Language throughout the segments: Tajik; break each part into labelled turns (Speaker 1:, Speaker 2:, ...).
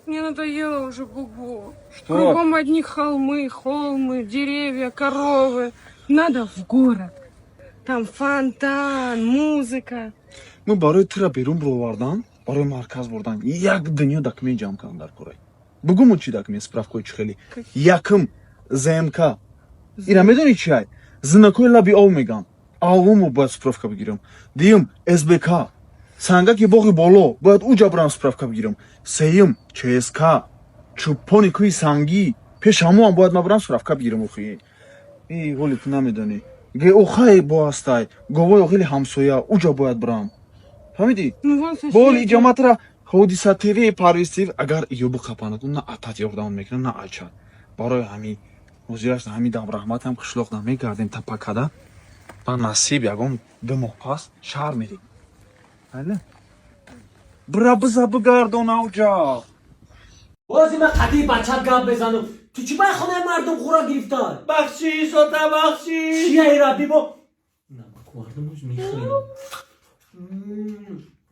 Speaker 1: Мне надоело уже Бугу.
Speaker 2: Что?
Speaker 1: Кругом одни холмы, холмы, деревья, коровы. Надо в город. Там фонтан, музыка.
Speaker 2: Мо барои тура берун бировардан, барои марказ бурдан як дунё документ ҷамъ кардам дар корай. Бугумон чӣ документ, справкаҳои чӣ хеле. Якум ЗМК. Ира медонӣ чи ай? Знакҳои лаби ов меган. Аввалмо бояд справка бигирам. Дуюм СБК. Сангаки боғи боло бояд уҷа бурам справка бигирам. Сеюм ЧСК. Чӯпони кӯҳи сангӣ. Пеш ҳамоам бояд ман бурам справка бигирам охи. И ҳоли ту намедонӣ. Ге охай бо ҳастай. Говои охили ҳамсоя уҷа бояд бурам. Фаҳмидӣ?
Speaker 1: Ну вон
Speaker 2: Бол
Speaker 1: соседи.
Speaker 2: иҷоматра Ҳодиса ТВ, Парвиз ТВ агар ё биқапанад, на атат ёрдам мекунад, на ачат. Барои ҳамин ҳозираш ҳамин дам раҳматам қишлоқ намегардем тапакада. Ба насиб ягон 2 моҳ пас шаҳр мерем. Ала? Бира биза бигардон авҷа.
Speaker 3: Бози ман қадии бачат гап мезанам. Ту чӣ бай хонаи мардум хӯра гирифтай?
Speaker 4: Бахшиш, ота, бахшиш.
Speaker 3: Чия ира бибо? Намаку мардумош мехӯрем.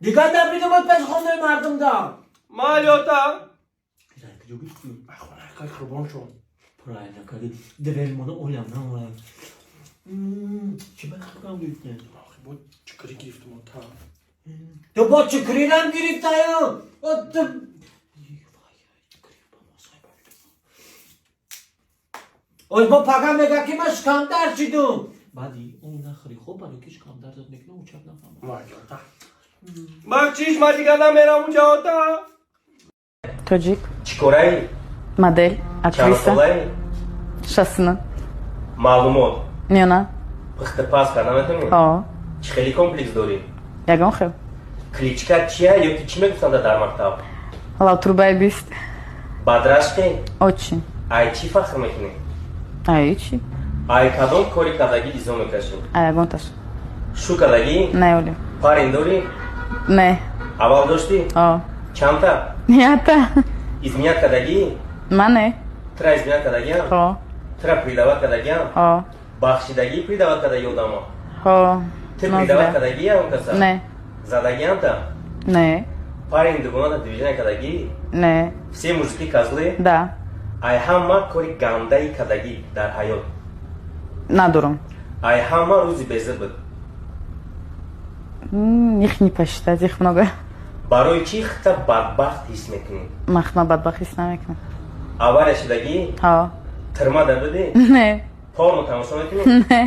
Speaker 3: Дигар дар бидумад пеш хонаи мардум да.
Speaker 4: Майли, ота.
Speaker 3: Ира куҷо гирифтӣ?
Speaker 4: Хонаи кай қурбон шуд.
Speaker 3: Правильно кардӣ. Дверь мона олям наолям. Чӣ бай хӯрам гирифтӣ?
Speaker 4: Бо чикри гирифтум, ота.
Speaker 3: Ту бо чикрирам гирифтаю? Ту оз бо пага мега ки ман шикамдард шидум. Баъди он нахӯри, хоб, барои ки шикамдардат мекунам, учак нафаҳмам.
Speaker 4: Майли, ота. Бахшиш, ман дигар намерам уҷа, ота.
Speaker 5: Тоҷик.
Speaker 6: Чӣ кораӣ?
Speaker 5: Модель, актриса.
Speaker 6: Чандсолаӣ?
Speaker 5: 69.
Speaker 6: Маълумот.
Speaker 5: Миёна.
Speaker 6: Пухта паз карда метавонӣ?
Speaker 5: О.
Speaker 6: Чӣ хеле комплекс дорӣ?
Speaker 5: Ягон хел.
Speaker 6: Кличка чия ё ки чӣ мегуфтанда дар мактаб?
Speaker 5: Лавтрубаи 20.
Speaker 6: Бадрашқӣ?
Speaker 5: Очень.
Speaker 6: Ай чӣ фахр мекунӣ?
Speaker 5: Ай чӣ?
Speaker 6: Ай кадом кори кардагӣ изо мекашӣ?
Speaker 5: Ай ягонташ.
Speaker 6: Шу кардагӣ?
Speaker 5: Не, оли.
Speaker 6: Парень дорӣ?
Speaker 5: Не.
Speaker 6: Аввал доштӣ?
Speaker 5: О.
Speaker 6: Чандта?
Speaker 5: Ята.
Speaker 6: Изменять кардагӣ?
Speaker 5: Ма не.
Speaker 6: Тура изменять кардагиам?
Speaker 5: Хо.
Speaker 6: Тура предавать кардагиам?
Speaker 5: О.
Speaker 6: Бахшидагӣ предавать кардаги одамо?
Speaker 5: Хо.
Speaker 6: Ту предавать кардагиам каса?
Speaker 5: Не.
Speaker 6: Задагиамта?
Speaker 5: Не.
Speaker 6: Парень дугоната движение кардагӣ?
Speaker 5: Не.
Speaker 6: Все мужики козлы?
Speaker 5: Да.
Speaker 6: Ай ҳама кори гандаи кардагӣ дар ҳаёт?
Speaker 5: Надорам.
Speaker 6: Ай ҳама рӯзи безир буд?
Speaker 5: Их не посчитать, их много.
Speaker 6: Барои чӣ хита бадбахт ҳис мекунӣ?
Speaker 5: Ман худма бадбахт ҳис намекунам.
Speaker 6: Авария шудагӣ?
Speaker 5: Ҳо.
Speaker 6: Тирма дар будӣ?
Speaker 5: Не.
Speaker 6: Порно тамошо мекунӣ?
Speaker 5: Не.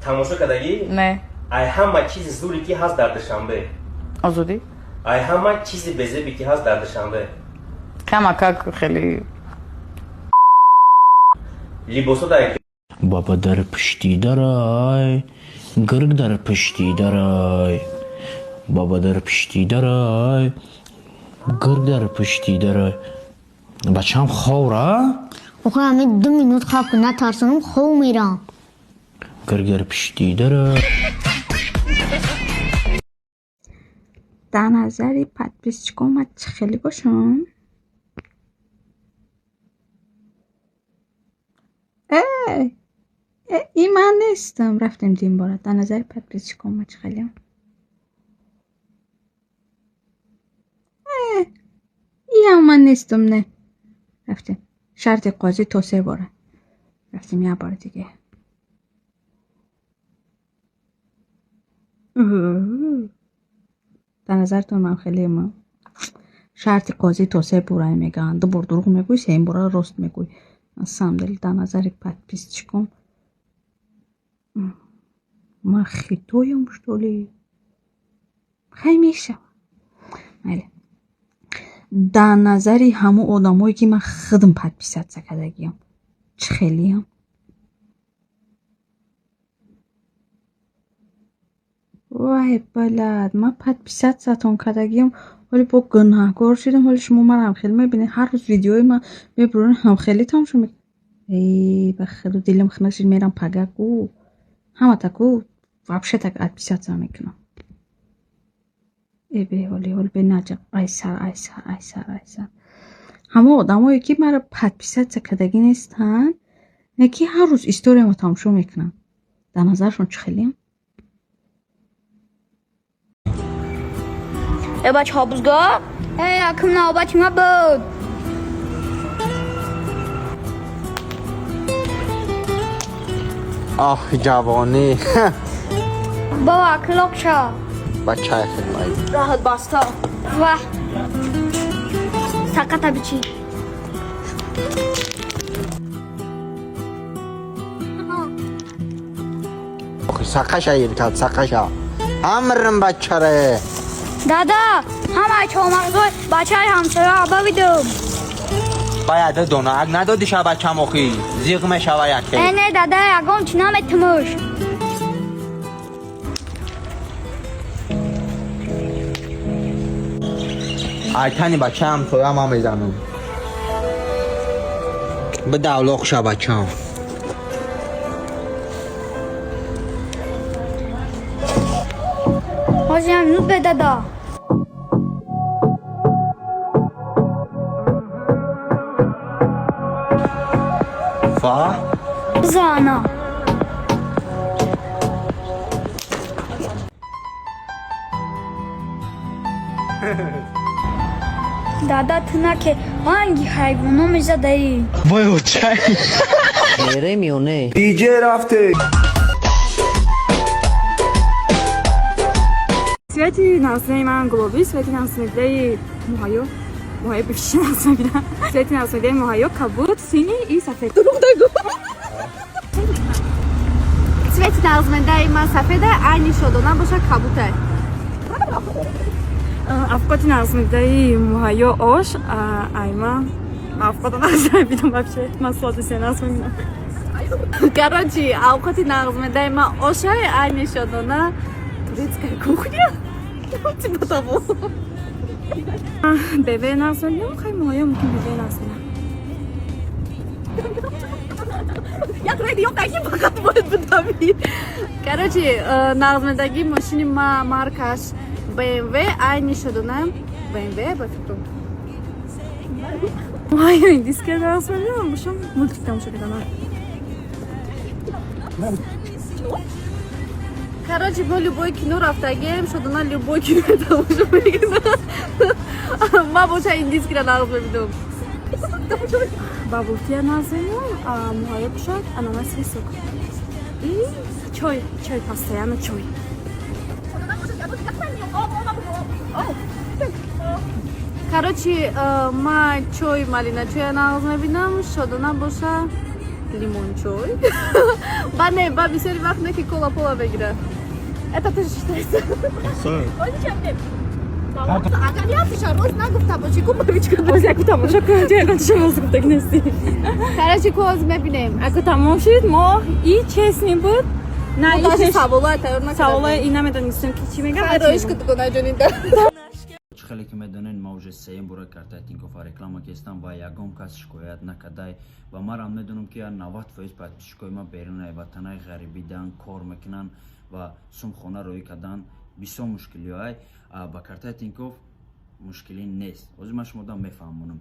Speaker 6: Тамошо кардагӣ?
Speaker 5: Не.
Speaker 6: Ай ҳама чизи зуре ки ҳаст дар Душанбе?
Speaker 5: Озодӣ.
Speaker 6: Ай ҳама чизи безебе ки ҳаст дар Душанбе?
Speaker 5: Камакак хеле.
Speaker 6: Либосо дар
Speaker 7: Баба дар пушти дарай, гирг дар пушти дарай. Баба дар пушти дарай, гирг дар пушти дарай. Бачаам ховра?
Speaker 8: Охо, ҳамин 2 минут хоб кун, натарсонам, хов мерам.
Speaker 7: Гирг дар пушти дарай.
Speaker 9: Дар назари подписчикон ман чӣ хеле бошам? Э, и ман нестам. Рафтем дин бора. Дар назари подписчикон ман чӣ хелеам? Э, иам ман нестам, не. Рафтем. Шарти қозӣ то се бора. Рафтем як бори диге. Дар назаритон ман хелеам? Шарти қозӣ то се бора мегӯянд. Ду бор дурӯғ мегӯӣ, сеюм бора рост мегӯӣ. На самом деле, дар назари подписчикон ман хитоям, что ли? Хай, мешавад. Майли. Дар назари ҳамон одамое ки ман худам подписаться кардагиам, чӣ хелеам? Вай, блядь, ман подписатьсятон кардагиам, ҳоли бо гунаҳкор шудам, ҳоли шумо маро ҳамхеле мебинед, ҳар рӯз видеои ман мебурен, ҳамхеле тамошо мекунед. Э, ба худо, дилам хунук шуд, мерам пага ку. Ҳамата ку вообще так отписаться мекунам. Э, беҳолӣ, ҳоли бенаҷаб, ай сар, ай сар, ай сар, ай сар. Ҳамон одамое ки маро подписаться кардагӣ нестанд, не ки ҳар рӯз историямо тамошо мекунанд. Дар назарашон чӣ хелеам?
Speaker 8: Э, бачаҳо, бузга. Э, якум навбати ма буд.
Speaker 10: Оҳ, ҷавонӣ.
Speaker 8: Бобо, клок шо.
Speaker 10: Бачаи хидмат.
Speaker 8: Роҳат баста. Вах. Сақата бичи.
Speaker 10: Сақаша иркад, сақаша. Амрим бачаре.
Speaker 8: Дада, ҳамаи чормағзои бачаи ҳамсоя бавидум.
Speaker 10: Бояд дона, аг надодиша бачам охи. Зиғ мешава яке.
Speaker 8: Э, не, дада, ягон чӣ наметумуш.
Speaker 10: Айтани бачаи ҳамсоя ман мезанам. Бидавлоқ ша бачам.
Speaker 8: Ҳозирам нут бе, дада.
Speaker 10: Фа?
Speaker 8: Бизана. Дада, ту наке ранги ҳайвоно мезадаӣ.
Speaker 2: Вой, очай.
Speaker 7: Мерем ё не?
Speaker 4: Диҷе рафте.
Speaker 1: Цвети нағзинаи ман гулобӣ, цвети нағзинаи муҳайё, муҳайё бифши нағз мебинам. Цвети нағзинаи муҳайё кабуд, синий и сафед. Дурӯғ нагӯ.
Speaker 9: Цвети нағзмендаи ман сафеда, айни шодона боша кабутай.
Speaker 1: Авқоти нағзмедаи муҳайё ош, айма авқото нағз мебинам вообще. Ман сладости нағз мебинам.
Speaker 9: Короче, авқоти нағзмендаи ман ошай, айни шодона турецкая кухня. Типа того.
Speaker 1: Бебе нағз мебинам, хай муҳайё мумкин бебе нағз бинам.
Speaker 9: Як радио таки фақат бояд бидавӣ. Короче, нағзмендагии мошини ма маркаш BMW, айни шодона BMW ба фикрам.
Speaker 1: Муҳайё индийская нағз мебинам, бошам мультик тамошо кардам.
Speaker 9: Короче, мо любой кино рафтагем, шодона любой кино тамошо мекунам. Ма боша индийскира нағз мебинам.
Speaker 1: Бабултия нағз мебинам, муҳайё бошад ананаси сок. И чой, чой, постоянно чой.
Speaker 9: Короче, ма чой малина чоя нағз мебинам, шодона боша лимон чой. Ба не, ба бисёри вақт не ки кола пола мегира. Это тоже считается. Агар яфиша рост нагуфта бошӣ, ку мавичка.
Speaker 1: Боз яку тамошо кунам, ҷо ягон чиша рост гуфтаг нестӣ.
Speaker 9: Короче, ку ҳозир мебинем.
Speaker 1: Аку тамом шуд, мо и честный буд. На, и
Speaker 9: Даже
Speaker 1: чест.
Speaker 9: саволай тайёр накардем.
Speaker 1: Саволай и намедонистем ки чӣ мегам.
Speaker 9: Хайроиш ку дугонаҷонида.
Speaker 7: Чӣ хеле ки медонед, ма уже сеюм бора картаи Тинькоффа реклама кестам ва ягон кас шикоят накардай ва марам медонам, ки 90% подписчикои ма берунаи ватанаи ғарибидан кор мекунанд ва сумхона роӣ кардан бисёр мушкилиҳоай. Ба картаи Тинькофф мушкилӣ нест. Ҳозир ман шумода мефаҳмонам.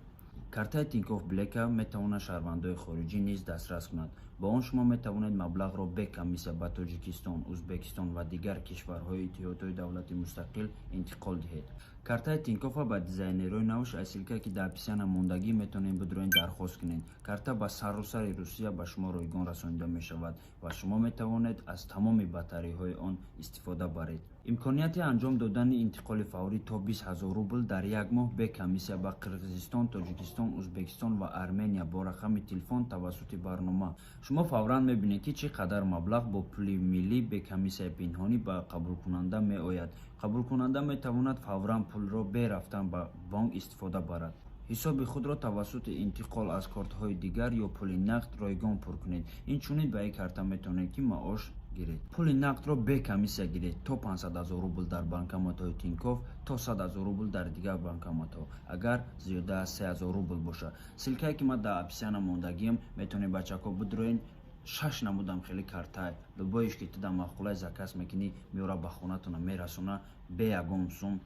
Speaker 7: Картаи Тинькофф Блека метавонад шаҳрвандои хориҷӣ низ дастрас кунад. Бо он шумо метавонед маблағро бе комиссия ба Тоҷикистон, Узбекистон ва дигар кишварҳои Иттиҳодҳои давлати мустақил интиқол диҳед. Картаи Тинькоффа ба дизайнерҳои навш аз ссылка, ки дар описания мондагӣ, метавонед бидроен, дархост кунед. Карта ба саросари Русия ба шумо ройгон расонида мешавад ва шумо метавонед аз тамоми бартариҳои он истифода баред. Имконияти анҷом додани интиқоли фаврӣ то 20 ҳазор рубл дар як моҳ бе комиссия ба Қирғизистон, Тоҷикистон, Узбекистон ва Армения бо рақами телефон тавассути барнома. Шумо фавран мебинед, ки чӣ қадар маблағ бо пули миллӣ бе комиссияи пинҳонӣ ба қабулкунанда меояд. Қабулкунанда метавонад фавран пулро бе рафтан ба бонк истифода барад. Ҳисоби худро тавассути интиқол аз кортҳои дигар ё пули нақд ройгон пур кунед. Инчунин ба ин карта метавонед, ки маош гиред. Пули нақдро бе комиссия гиред то 500 ҳазор рубл дар банкоматҳои Тинькофф, то 100 ҳазор рубл дар дигар банкоматҳо, агар зиёда аз 3 ҳазор рубл бошад. Ссылкае, ки ман дар описания мондагиам, метавонед, бачако, бидроен. Шаш намудам хеле картай, любоиш ки ту дар маъқулай заказ мекунӣ, меора ба хонатона мерасона бе ягон сум,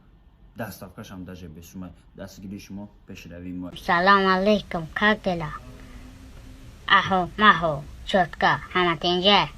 Speaker 7: доставкашам даже бесумай. Дастгирии шумо пешравии мо.
Speaker 8: Салом алейкум, как дела? Ахо, махо, чётко, ҳама тинҷа.